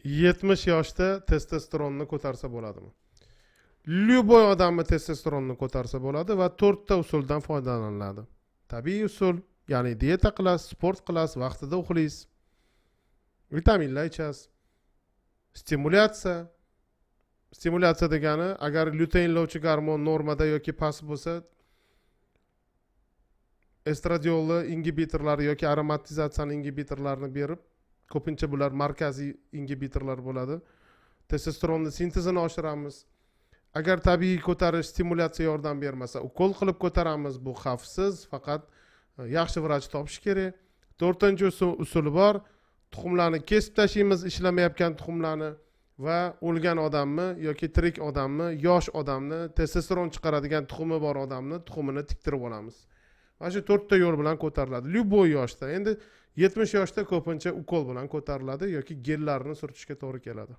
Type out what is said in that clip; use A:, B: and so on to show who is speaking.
A: 70 yoshda testosteronni ko'tarsa bo'ladimi? Любой odamni testosteronni ko'tarsa bo'ladi va to'rtta usuldan foydalaniladi. Tabiiy usul, ya'ni dieta qilasiz, sport qilasiz, vaqtida uxlaysiz, vitaminlar ichasiz. Stimulyatsiya. Stimulyatsiya degani, agar lyuteinlovchi gormon normada yoki past bo'lsa, estradiolni ingibitorlari yoki aromatizatsiyani ingibitorlarini berib, ko'pincha bular markaziy ingibitorlar bo'ladi, testosteronni sintezini oshiramiz. Agar tabiiy ko'tarish, stimulyatsiya yordam bermasa, ukol qilib ko'taramiz. Bu xavfsiz, faqat yaxshi vrach topish kerak. To'rtinchi usuli bor: tuxumlarni kesib tashlaymiz, ishlamayotgan tuxumlarni, va o'lgan odamni yoki tirik odamni, yosh odamni, testosteron chiqaradigan tuxumi bor odamni tuxumini tiktirib olamiz. Mana shu to'rtta yo'l bilan ko'tariladi любой yoshda. Endi 70 yoshda ko'pincha ukol bilan ko'tariladi yoki gellarni surtishga to'g'ri keladi.